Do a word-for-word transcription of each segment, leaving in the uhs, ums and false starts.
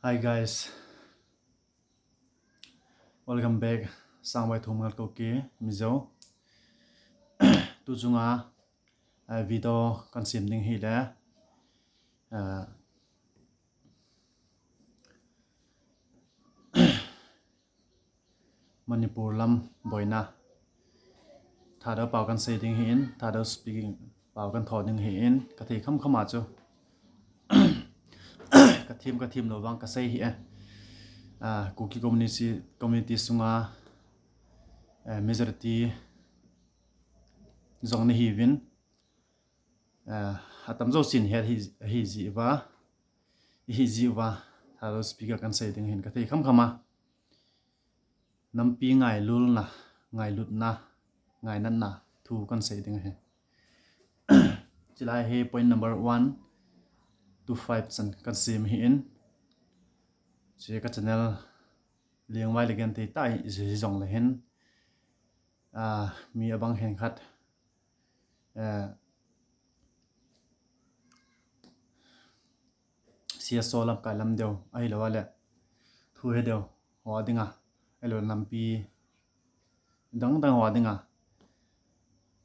Hi guys, welcome back. Sangbai Thum Ngal Kuki Mizo. Tu chunga, eh, video kan sem ding hi le, eh, Manipur lam boina Thadou pau kan sei ding hi in, Thadou speaking pau kan tho ding hi in, ka thei kham kham a chu ka thim ka thim lo vang ka sei hi e. Ah, Kuki community, community sunga, eh, majority jong ni hi vin, eh, atam jo sin het hi, hi ji va, hi ji va, Thadou speaker kan sei ding hin ka thei kham kham a. Nampi ngailulna, ngailutna, ngainatna thu kan sei ding ahi. Chulai hi point number one to five chan kan sem hi in. Che ka channel lengvai le gen thei tai, i si jong le hin, ah, mi abang hen khat, eh, C S O lamkai lam deu, ahilou le thu he deu ho dinga, ahilou nampi dang dang ho dinga,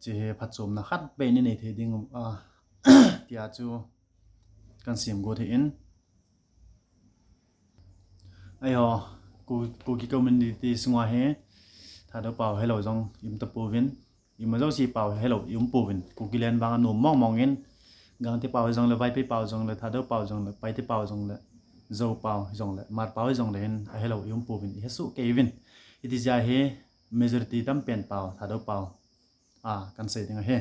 che he phatchomna khat be ni nei thei ding, ah, tia chu kan sem got hi in. Aiho, Ku-, Kuki community sunga hi Thadou pau helou jong im ta pouvin, ima jo si pau helou i um pouvin, Kuki len vang a nom mong mong in, Gangte pau hi jong le, Vaiphei pau jong le, Thadou pau jong le, Paite pau jong le, Zou pau hi jong le, Hmar pau hi jong le hin a helou i um pouvin, i he su kei vin. Hiti jeh a hi majority tam pen pau, Thadou pau, ah, kan sei ding ahi.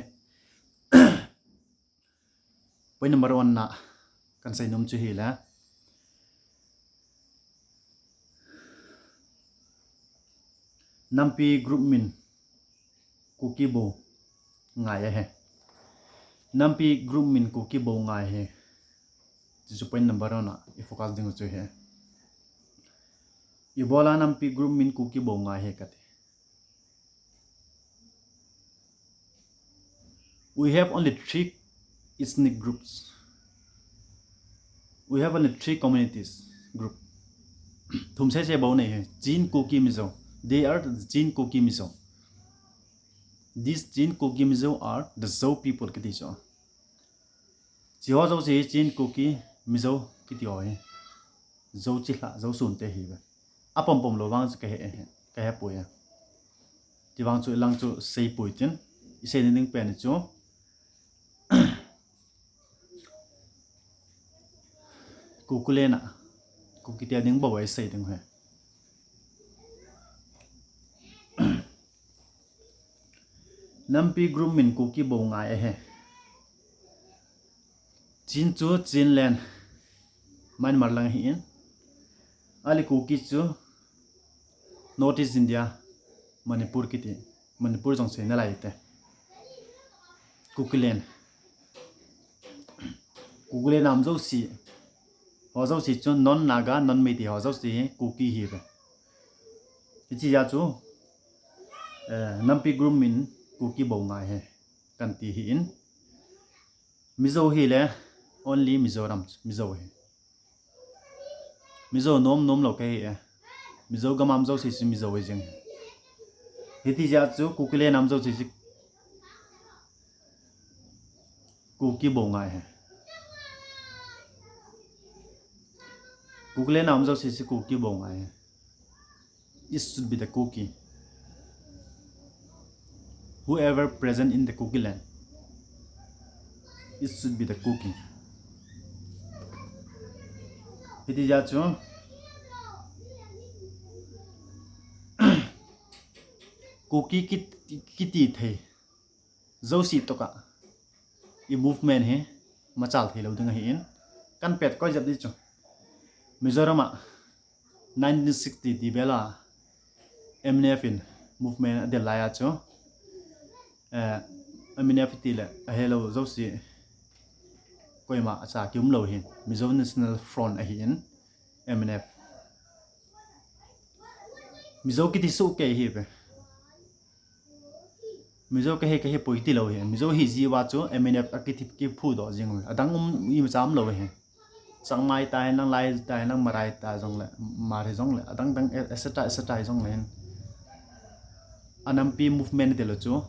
Point number one na kan sei nom chu hi le, nampi group min Kuki bou ngai ahi. Nampi group min Kuki bou ngai ahi. Chu chu point number one na i focus ding chu hi. Ibola nampi group min Kuki bou ngai ahi kati. We have only three ethnic groups. We have only three communities group. Thum sese bou nei ahi. Chin, Kuki, Mizo. They are the Chin, Kuki, Mizo. These Chin, Kuki, Mizo are the Zou people kiti chu. Chi ho jouse hi Chin, Kuki, Mizo kiti ho hi Zou chilhah, Zou sun te hi ve. A pom pom lou vang chu ka he, he, ka he poi a. Ti vang chu i lang chu sei poi tin, i sei ni ding pen chu Kuki len a, Kuki te ding bou a i sei ding hi. Nampi group min Kuki bou ngai ahi. Chin chu Chinland, Myanmar lang hi in. Ahile Kuki chu North East India, Manipur kiti, Manipur jong sei nalai te. Kuki len. Kuki len a um jouse, ho jouse chu non Naga, non Meitei ho jouse hi Kuki hi ve. Hichi jeh a chu, eh, nampi group min Kuki bou ngai ahi kan ti hi in. Mizo hi le, only Mizoram, Mizo hi. Mizo nom nom lou ka hi e. Mizo gam a um jouse chu Mizo hi jing. Hiti jeh a chu Kuki len a um jouse chu Kuki bou ngai ahi. Kuki len a um jouse chu Kuki bou ngai ahi. It should be the Kuki. Whoever present in the Kuki land, it should be the Kuki. Hiti jeh a chu Kuki kit-, kiti thei jouse toh kah i movement hi machal thei lou ding ahi in, kan pet koi jep di chu. Mizoram a nineteen sixty ti vel a M N F in movement a del lai a chu, eh, M N F ti le a helou jouse koima a cha ki um lou hi, Mizo National Front ahi in, M N F. Mizo kiti soh kei hi ve. Mizo ka hi, ka hi poi ti lou hi. Mizo hi ji uva chu M N F a kiti kiphudoh jing uve. Adang um imacha um lou hi. Changmai ta hin lang, Lai ta hin lang, Marai ta jong le, Hmar hi jong le, adang dang, et cetera, et cetera hi jong le hin. Anampi movement ti lo chu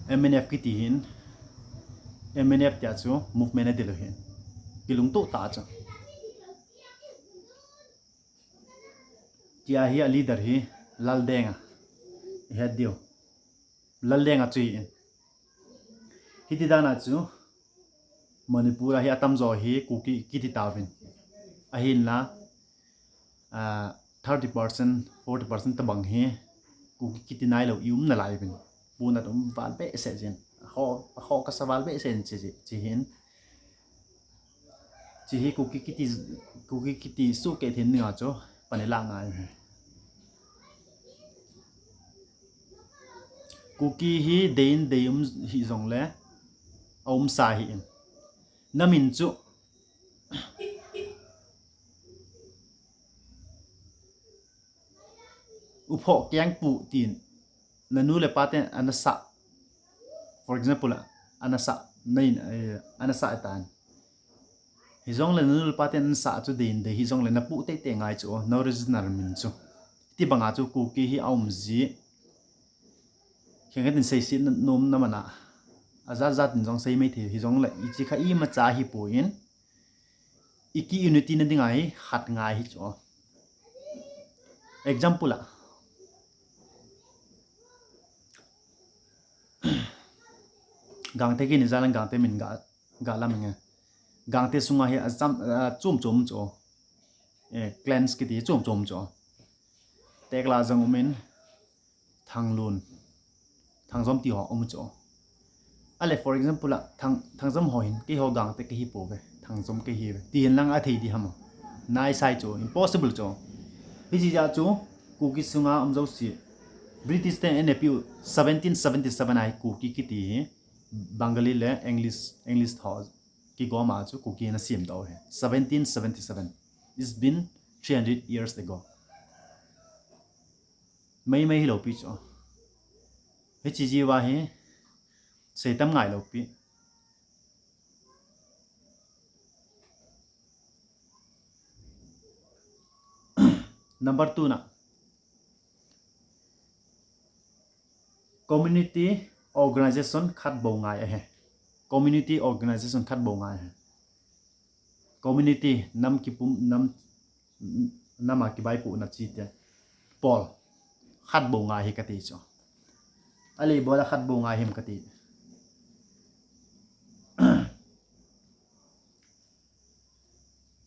M N F kiti hin, M N F tia chu movement ti lo hin. Kilungtoh ta chu. Tia hi a leader hi Laldenga. He diu. Laldenga chu hi in. Hiti dan a chu Manipur a hi atamjo hi Kuki kiti tauvin. Ahinla, ah, thirty percent, forty percent tabang hi Kuki kiti nailou i um nalai uvin. Puna um val behseh jin. Ho, ho kasa val behseh jin chi, chi hin. Chi hi Kuki kiti, Kuki kiti suhkeh theina dinga chu pan ilah ngai hi. Kuki hi deiyin deium hi jongle, aumsa hi in. Namin chu Uphoh Kengpu tin, nanu le paten anasah. For example, anasah, nain, eh, anasah tan. Hijongle nanu le paten anasah chu deiyin dei, hijongle napu teitei ngai chu, na original min chu. Ti banga chu Kuki hi aum ji. Khenkhat in seiset nom na mana. Ajat jat in jong sei mai thei, hijongle hichi kha imacha hipon. I ki unity na dinga hi khat ngai hi chu. Example a, Gangte kini jalan Gangte min ga, ga lam nge. Gangte sunga hi achom, achom chom chu. Eh, clans kiti chom chom chu. Tekla jong umin, Thanglun, Thangjom ti ho um chu. Ale, for example a, Thang, Thangjom ho hin, keiho Gangte kahi pouve, Thangjom kahi ve. Ti hin lang athei di ham. Naisai chu, impossible chu. Hichi jeh chu, Kuki sunga um jouse. British ten ana peh u, seventeen seventy-seven a hi Kuki kiti hi, Bengali le English, English ho kigom a chu Kuki ana sem tau hi. Seventeen seventy-seven. It's been three hundred years ago. Mai mai hilou pi chu. Hichi jeh a hi, seitam ngai lou pi. Number two na. Community organization khat bou ngai ahi. Community organization khat bou ngai ahi. Community nam kipum, nam, nam a kibaipohna chi te. Pawl. Khat bou ngai hi kati chu. Ale ibola khat bou ngai him kati.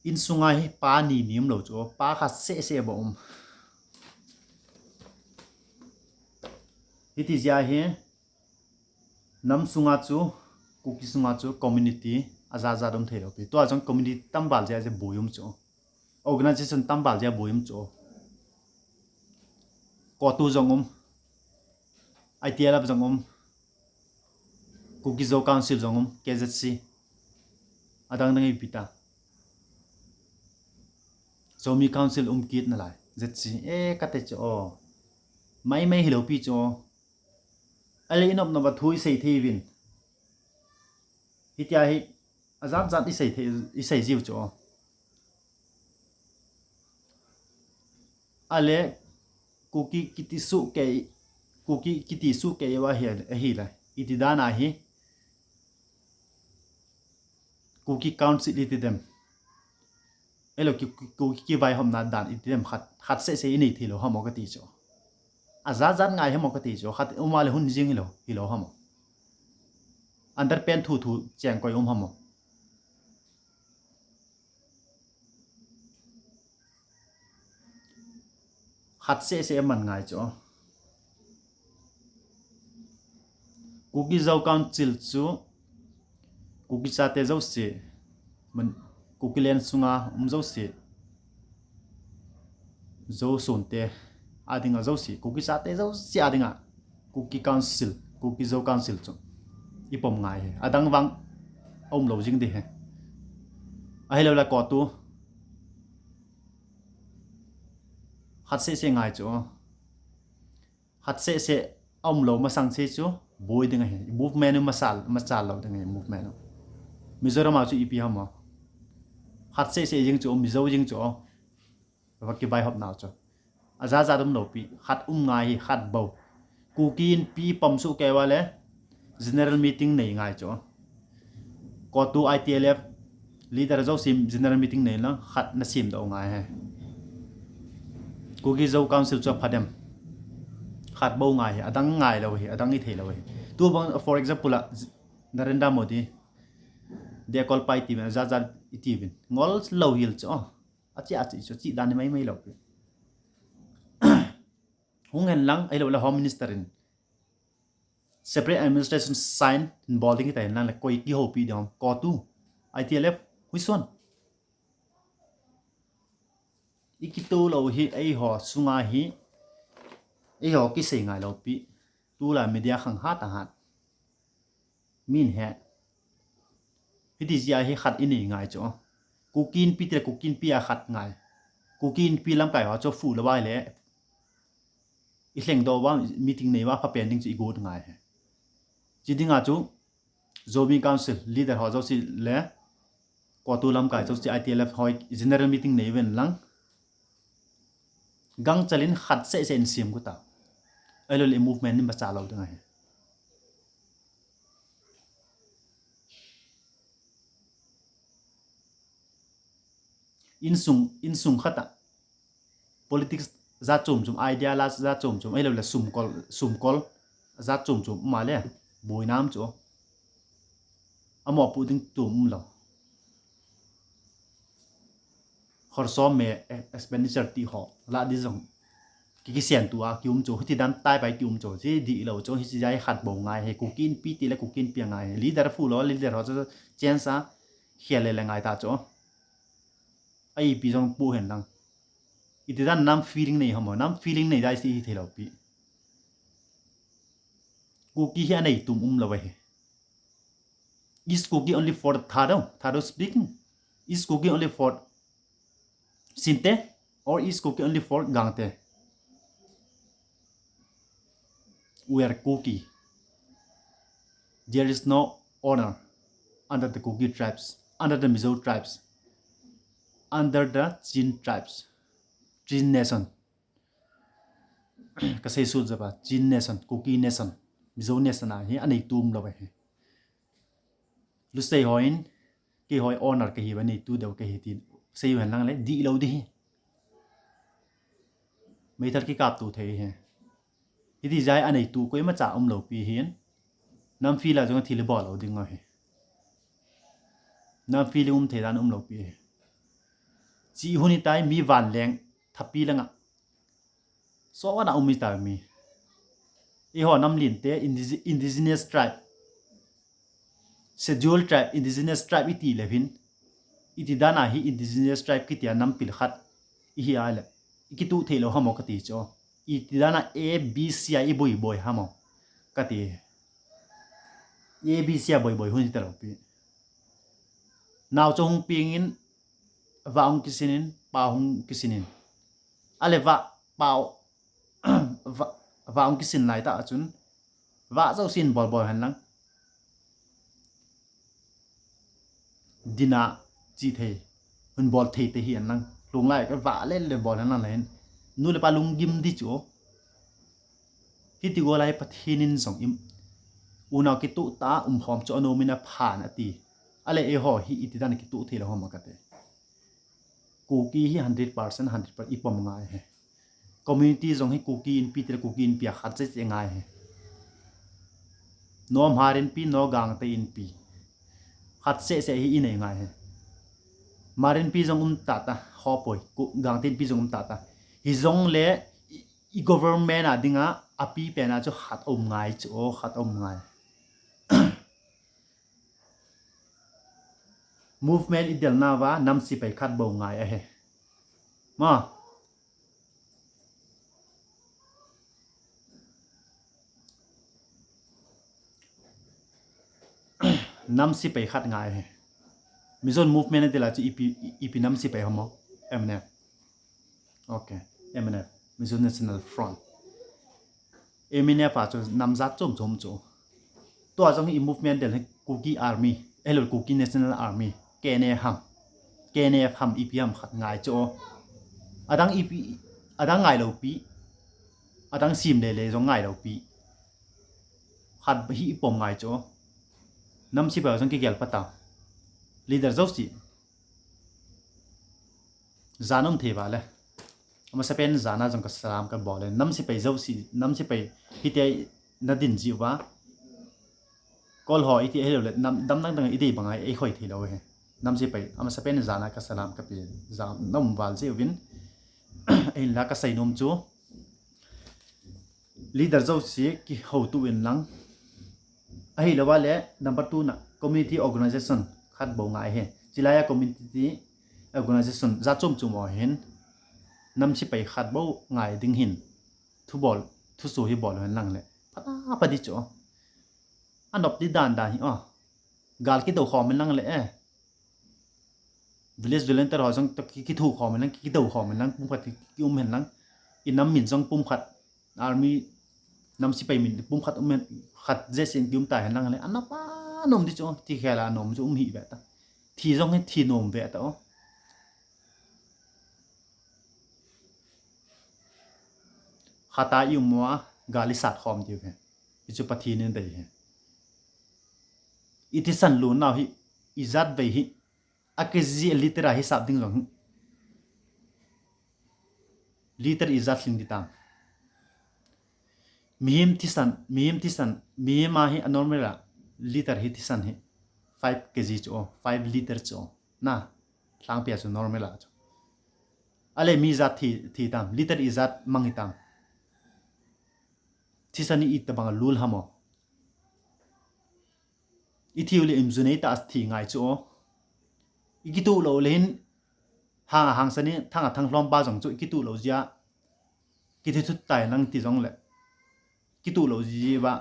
Insunga hi pa ni ni um lou chu, pa khat seh seh bou um. Hiti jeh a hi, nam sunga chu, Kuki sunga chu community ajat jat um thei lou pi. Tua jong community tam val jeh a jeh bou um chu. Organization tam val jeh a bou um chu. CoTU jong um. I T L F jong um. Kuki Zo Council jong um, K Z C. Adang dang ipi ta. Zomi Council um kit nalai. Z C. Eh, kati chu o. Mai mai hilou pi chu o. Ale i nop nop a thu i sei thei uvin. Hitia hi, ajat jat i sei thei, i sei jiu chu o. Ale, Kuki kiti suhkeh, Kuki kiti suhkeh uva hi, ahile. Iti dan a hi, Kuki Council iti dem. Elo ki, ki, Kuki kivaihomna dan iti dem khat, khat seh seh i nei thei lou ham o kati chu. Ajat jat ngai ham o kati chu. Khat um a le hun jing hilou, hilou ham o. Underpant thu thu cheng koi um ham o. Khat seh seh man ngai chu. Kuki Zo Council chu, Kuki chate jouse, man, Kuki land sunga um jouse, Zo sonte, a dinga jouse, Kuki chate jouse a dinga, Kuki Council, Kuki Zo Council chu i pom ngai hi. Adang vang a um lou jing di hi. Ahilou le CoTU, khat seh seh ngai chu. Khat seh seh a um lou masang seh chu, boi ding ahi. Movement u masal, masal lou ding ahi, movement u. Mizoram a chu ipi ham o. Khat seh seh jing chu, um, Mizo jing chu. Va kibai hop nau chu. Aja ja dum lo pi, khat um ngai hi, khat bou. Kuki Inpi pom su kei va le, general meeting nei ngai chu. CoTU I T L F leader jouse general meeting nei lang, khat na sem doh ngai hi. Kuki Zo Council chu apha dem. Khat bou ngai hi, adang ngai lo hi, adang i thei lo hi. Tu bang, for example, a Narendra Modi, dekol pai ti ben, ja ja i ti ben. Ngol lo hil chu. Achi achi chu, chi dan ni mai mai lo pi. Hung hen lang, ahilou le Home Minister in separate administration sign in bol ding hi ta hen lang le koi kihoupi ding ham, CoTU, I T L F, huison. I kito lo hi, eiho sunga hi, eiho kisei ngai lo pi. Tulai media khang hat a hat. Min he. Hiti jia hi khat i nei ngai chu. Kuki Inpi ti le Kuki Inpi a khat ngai. Kuki Inpi lamkai ho chu fu le vai le. I lheng doh va meeting nei va pha pen ding chu i got ngai hi. Chi dinga chu Zomi Council leader ho jouse le CoTU lamkai jouse I T L F hoi general meeting nei ven lang. Gangchal in khat seh seh in sem got a. Ahilou le movement in ba cha lo ding ahi. Insung, insung khat a politics jat chom chom, idea la jat chom chom, ahilou le sumkol, sumkol jat chom chom, um a le, boina um chu. Amo pu ding tu um lo. Khorsom me, eh, expenditure ti ho, la di jong. Ki, kisian tu a, ki um chu, hiti dan tai pai ki um chu, chi di lo chu, hichi jai khat bou ngai hi, Kuki Inpi ti le Kuki Inpi a ngai hi. Leader fu lo, leader ho chu, change a, khel le le ngai ta chu. A ipi jong pu hen lang. Iti dan nam feeling nei ham, nam feeling nei dai si hi thei lo pi. Kuki hi anei tum um lo hi. Is Kuki only for Thadou? Thadou speaking? Is Kuki only for Sinte? Or is Kuki only for Gangte? We are Kuki. There is no honor under the Kuki tribes, under the Mizo tribes, under the Chin tribes, Chin nation. Ka sei sut jep a, Chin nation, Kuki nation, Mizo nation a hi anei tum lo hi. Lusei hoi in, kei hoi honor ka hi va nei tu deu ka hi tin. Sei u hen lang le, di lo di hi. Meithal kikap tu thei hi. Hiti jai anei tu koima cha um lo pi hin. Nam feel a jong thil bol lo ding ahi. Nam feel um thei dan um lo pi hi. Chi hun i tai mi van leng thapi langa. So ana um i tai mi. Eiho nam lin te indige-, indigenous tribe. Schedule tribe, indigenous tribe iti le hin. Iti dan a hi indigenous tribe kiti a nam pil khat. I hi a le. I kitu thei lo hamo kati chu. Iti dan a A B C a i boi boi hamo. Kati. A B C a boi boi hun i ta lo pi. Nau chu hung ping in, va hung kisin in, pa hung kisin in. A le va, pa, va, va hung kisin lai ta a chun, va zo sin bol bol hen lang. Dina chi thei, hun bol thei te hi an lang. Lung lai ka va le le bol hen lang le hin. Nu le pa lung gim di chu. Hiti go lai Pathen in jong im. Unau kitu ta um hom chu anom in a phan ati. A le eiho hi iti dan kitu thei lo hom a kate. Kuki hi hundred percent, hundred percent i pom ngai hi. Community jong hi Kuki Inpi ti le Kuki Inpi a khat seh seh ngai hi. No Hmar Inpi, no Gangte Inpi. Khat seh seh hi i nei ngai hi. Hmar Inpi jong um ta ta, ho poi, Ku-, Gangte Inpi jong um ta ta. Hi jong le i, i government a dinga, a pi pen a chu khat um ngai chu, o khat um ngai. Movement i del na va, nam sipai khat bou ngai ahi. Ma. Nam sipai khat ngai ahi. Mizo movement i del a chu ipi, ipi nam sipai hamo. M N F. Okay. M N F. Mizo National Front. M N F a chu nam jat chom chom chu. Tua jong hi movement del hi Kuki Army, hello Kuki National Army, K N A ham. K N F ham ipi ham khat ngai chu. Adang ipi, adang ngai lou pi. Adang sim lele jong ngai lou pi. Khat hi ipom ngai chu. Nam sepai jong kigel pata. Leader jouse. Jana um thei vale. Amasapen jana jong ka salam ka bol e. Nam sepai jouse, nam sepai hiti na din jiu va. Kol ho iti helou le, nam, dam dang dang idei banga ei khoi thei lou he. Nam sepai, amasapen jana ka salam ka pe, jana um val jiuvin. Ahinla ka seinom chu. Leader jouse kihoutu in lang. Ahilou vale, number two na, community organization khat bou ngai he. Chilai a community organization jat chom chom ho hin. Nam sepai khat bou ngai ding hin. Thu bol, thuso hi bol hen lang le. Pha, pha di chu. Anop di dan dan hi, oh. Gal kidou khom hen lang le, eh. Village volunteer ho jong to ki, kithu khom hen lang, kidou khom hen lang, pumkhat ki, ki um hen lang. I nam min jong pumkhat, army, nam sepai min, pumkhat um hen, khat jeh sen ki um ta hen lang le. Anop a nom di chu, thi khel a nom chu um hi ve ta. Thi jong hi thi nom ve ta, oh. Khata i um uva, gal i sat khom diu he. Hichu Pathen in dei he. I thisan lon nau hi, i jat vei hi, a kg a liter a hisap ding jong hi. Liter i jat lhing di tam. Mihem thisan, mihem thisan, mihem a hi a normal a, liter hi thisan hi, five kg chu, five liter chu. Na, lhangpi a chu normal a chu. Ale mi jat thi, thi tam, liter i jat mang i tam. Thisan i tabang a lul ham o. I thiu le imjunei ta thi ngai chu o. I kitu lou le hin, hang a hangsan in, thang a thang lhom pa jong chu i kitu lou jia. Kithi thut tai nang ti jong le. Kitu lou ji ba.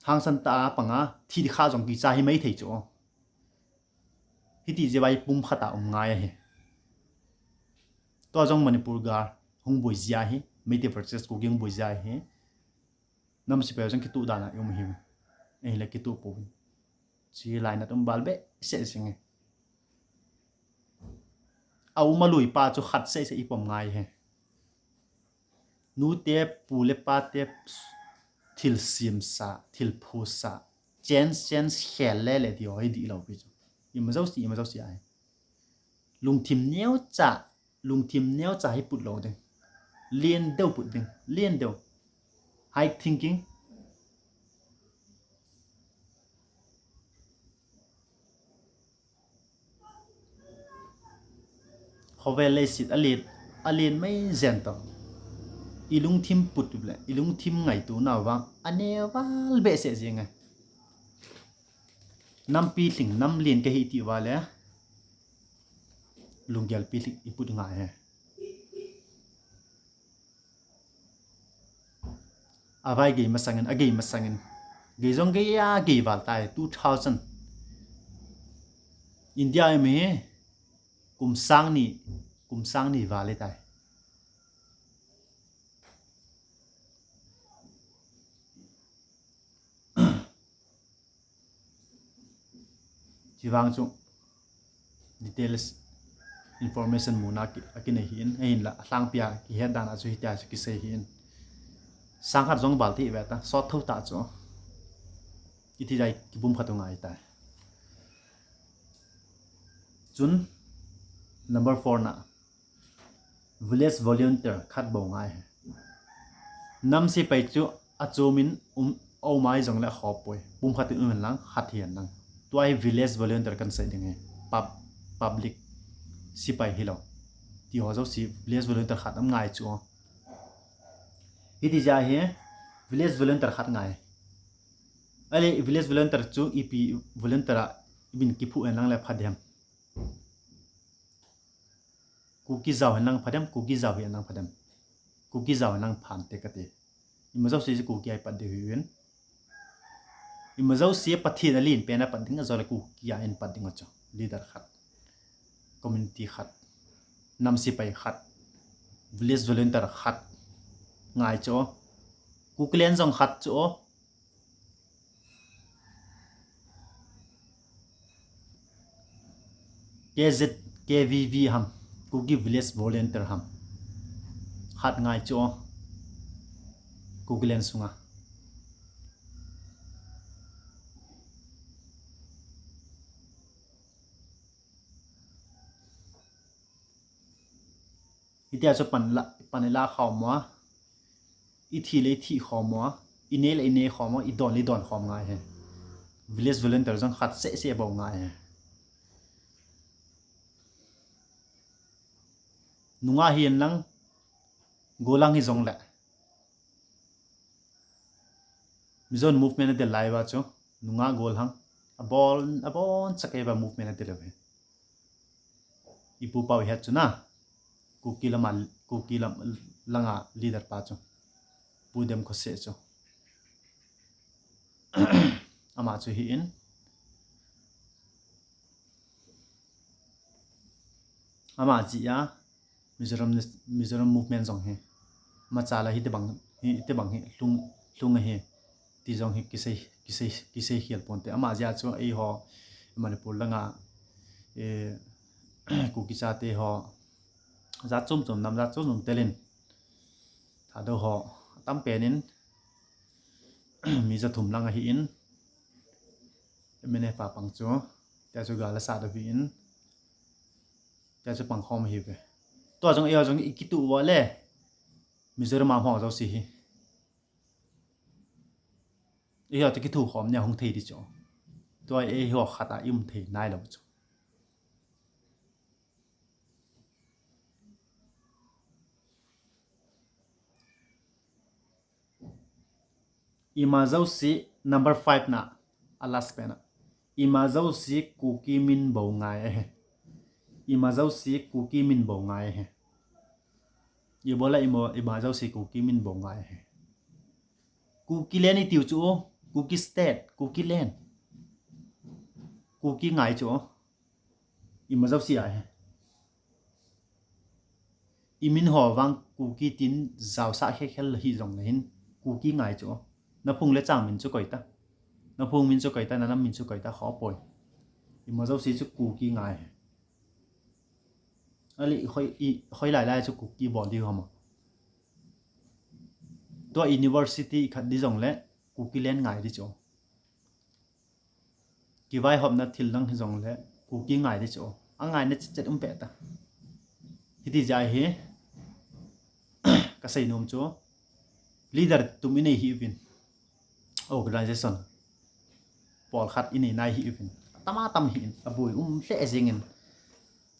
Hangsan ta panga, thi di kha jong kicha hi mai thei chu o. Hiti jeh a i pumkhat a um ngai ahi. Tua jong Manipur gal hung boi jia hi, Meitei versus Kuki hung boi jia hi. Nam sepai jong kitu dan a i um hi. Ahile kitu pouvin. Chi lainat um val behseh jing e. A um a lui pa chu khat seh seh i pom ngai he. Nute, pu le pate thil siamsa, thil phusa, change, change khel le le ti ho hi dihlou pi chu. Ima jouse, ima jouse ahi. Lungthim neocha, lungthim neocha hi put lou ding. Lien deu put ding, lien deu. High thinking. Khovel leiset a lien, a lien mai jen to. I lungthim put le, i lungthim ngaito nau vang, a neo val behseh jing e. Nampi lhing, nam lien ka hi ti uva le, lunggel pi lhing i put ngai he. A vai gei masangin, a gei masangin. Gei jong gei a gei val tai, two thousand. India mi hi, kum sang ni, kum sang ni val e tai. Chivang chu details information muna ki, a kinei hi in, ahinla, a lhangpi a kihet dan a chu hitia chu kisei hi in. Sang khat jong val thei ve ta, sot tho ta chu. Iti jai kipum khat u ngai ta. Chun, number four na. Village volunteer khat bou ngai he. Nam sepai chu a chom in um, a um a i jong le a khop poi. Pum khat in um hen lang, khat hi hen lang. Tua hi village volunteer kan sei ding he. Pub-, public sepai hilou. Ti ho jouse village volunteer khat um ngai chu. Hiti jeh a hi village volunteer khat ngai. Ale village volunteer chu ipi volunteer a i bin kiphu hen lang le pha dem. Kuki jao hen lang pha dem, Kuki jao hi hen lang pha dem. Kuki jao hen lang pha inte kati. Ima jouse chu Kuki a i pat diu hi uvin. Ima jouse Pathen a lien pen a pat ding a jole Kuki a i pat ding a chu. Leader khat. Community khat. Nam sepai khat. Village volunteer khat. Ngai chu. Kuki len jong khat chu. K Z, K V V ham, Kuki Village Volunteer ham. Khat ngai chu. Kuki len sunga. Hitia chu pan la, pan i la khom mo. I thi le i thi khom mo. I ne le i ne khom mo. I don le i don khom ngai he. Village volunteer jong khat seh seh bou ngai he. Nunga hi en lang, golang hi jong le. Mizo movement a del lai va chu, nunga gol hang, abon, abon chak e va movement a del ve. Ipu pau het chu na, Kuki lama, Kuki lam, langa leader pa chu, Pu Dem Khose chu. Ama chu hi in, ama ji a, Mizoram, Mizoram movement jong hi. Machala hi tebang, hi tebang hi lhung, lhung ahi. Ti jong hi kisei, kisei, kisei khel ponte. Ama jia chu eiho Manipur langa, eh, Kuki chate ho. Jat chom chom, nam jat chom chom telin. Thadou ho, atam penin. Mi ja thum lang ahi in. M N F a pang chu. Tia chu gal a sa da vi in. Tia chu pang khom hi ve. Tua jong, eiho jong i kitu va le. Mizoram a hmang jo si hi. Eiho te kitu khom nia hung thei di chu. Tua eiho khat a i um thei nai lo chu. Ima jouse number five na, a last pen na. Ima jouse Kuki min bou ngai ahi. Ima jouse Kuki min bou ngai ahi. Ibola ima, ima jouse Kuki min bou ngai ahi. Kuki len i tiu chu, Kuki state, Kuki len. Kuki ngai chu. Ima jouse ahi. I min ho vang Kuki tin jaosa khe khel hi jong le hin Kuki ngai chu. Na phung le chang min chu koi ta. Na phung min chu koi ta, na nam min chu koi ta kho poi. Ima jouse chu Kuki ngai. Ali khoi, i khoi lai lai chu Kuki bol di ho ma. Tua university khat di jong le Kuki len ngai di chu. Kivaihopna thil dang hi jong le Kuki ngai di chu. A ngaina chet chet um pe ta. Hiti jeh hi ka sei nom chu. Leader tum i nei hi uvin. Organization. Pol khat i nei nai hi uvin. Tama tam hi in. A bui um hle jing in.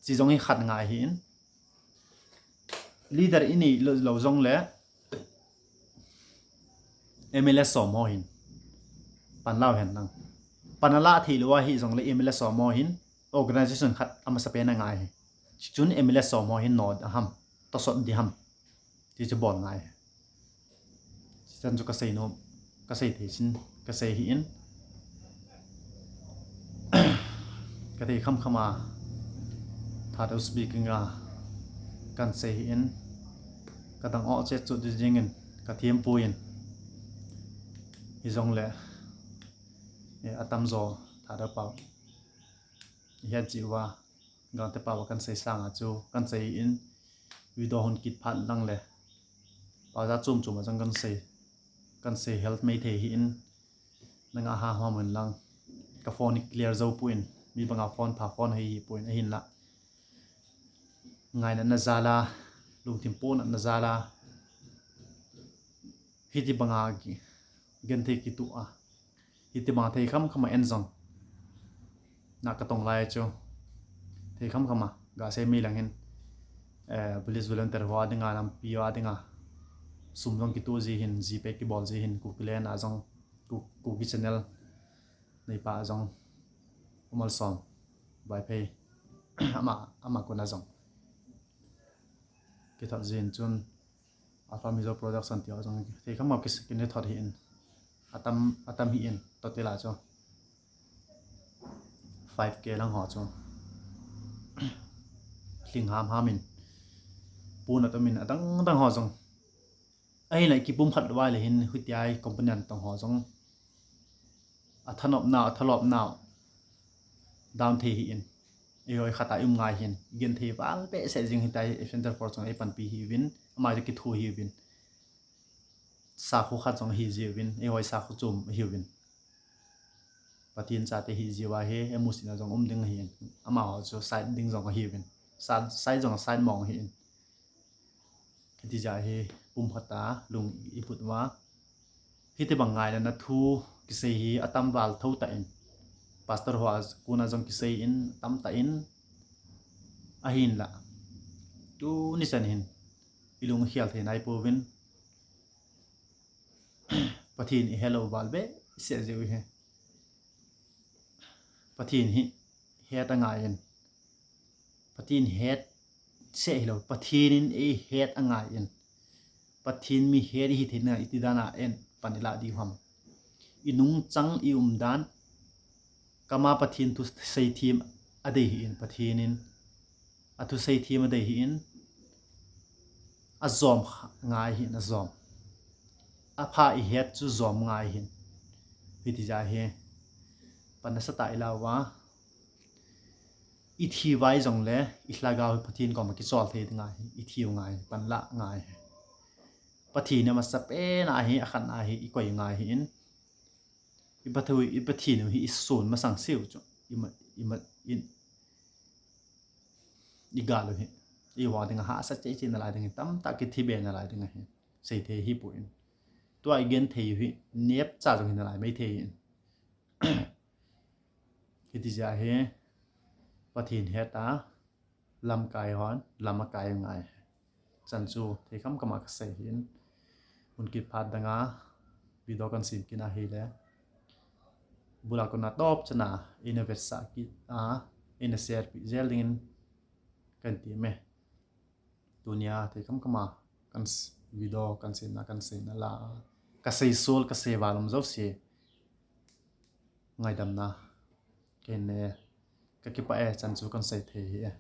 Chi jong hi khat ngai hi in. Leader i nei lo, lo jong le. M L A som ho hin. Pan lau hen lang. Pan a la thei lo a hi jong le M L A som ho hin. Organization khat a masa pen a ngai hi. Chun M L A som ho hin no a ham. To sot di ham. Ti chu bol ngai hi. Chan chu ka sei nom. Ka sei thei chin. Ka sei hi in. Ka thei kham kham a. Thadou speaking a. Kan sei hi in. Ka dang o chet chu di jing in. Ka thiam pui in. Hi jong le. E, atam jo. Thadou pau. Hian chi uva. Gangte pau a kan sei sang a chu. Kan sei in. Video hon kit phat lang le. Pau ja chom chom a jong kan sei. Kan sei help mai thei hi in. Nanga ha hma mun lang. Ka phone clear jo pu in. Mi banga phone pha phone hei hi pu in. Ahin la. Ngaina na jala. Lungthim pona na jala. Hiti banga ki. Genthei kitu a. Hiti banga thei kham kham a en jong. Na ka tong lai chu. Thei kham kham a. Ga sei mi lang hin. Eh, police volunteer ho a dinga lampi ho a dinga. Sum jong kitu ji hin, GPay kibol ji hin, Kuki len a jong, Ku-, Kuki channel. Nei pa a jong. Umal som. Vaiphei. Ama, ama kona jong. Kithot jin chun Alpha Mizo Production ti ho jong thei kham kis-, kin thot hi in. Atam, atam hi in. Total a chu. Five K lang ho chu. Hling ham ham in. Pun atum in adang dang ho jong. Ahin la kipum khat vai le hin hutia company an tong ho jong. A thanop nau, a thalop nau. Dam thei hi in. Eiho khat a i um ngai hin, i genthei val behseh jing hitia hi, Ephraim Force jong eipanpi hiuvin, ama jong kitho hiuvin. Sakho khat jong ahi jiuvin, eiho sakho chom ahiuvin. Pathen chate hi jiuva hi, emusitna jong um ding ahin, amaho chu side ding jong ahiuvin. Side, side jong side mong ahin. Hiti jeh a hi pumkhat a lung i put uva, hitobang ngailutna thu kisei hi atam val tho tah in, pastor ho a kona jong kisei in, atam tah in, ahinla tuni chan hin i lung khel thei nai pouvin, Pathen i helou val behseh jeh u hi. Pathen hi het angaiyin, Pathen het seh hilou, Pathen in eihet angaiyin, Pathen mi het ihi theina iti dan a eipan ilah diu ham? I nungchang i umdan, kama Pathen thu seithem adei hin, Pathen in athu seithem adei hin, ajom ngai hin, ajom. Apha i het chu jom ngai hin. Hiti jeh a hi pan nasatah ilah uva, i thi vai jongle i lhagao hi Pathen koma kichol thei ding ahi, i thiu ngai, pan la ngai hi. Pathen hi amasapen a hi, akhatna hi i koi ngai hin. I Pathen, i Pathen u hi i sun masang seh u chu, i ma, i ma, i, i gal u hi, eiho dinga hahsa cheh cheh nalai ding hi, tamtah kithi be nalai ding ahi, seithei hipon. Tua i genthei u hi nepcha jong hi nalai maithei hin. Hiti jeh a hi Pathen het a lamkai hon lam akai ngai. Chan chu thei khamkham a kasei hin, hun kit phat danga video kan sem kit ahile, bula kona top chana eina vetsah kit a, eina share peh jel dingin kan ti me. Tunia thei khamkham a kan s-, video kan semna, kan seina la, kasei sol, kasei val um jouse ngaidamna kahin nei e. Kakipah e, chan chu kan sei thei hi e.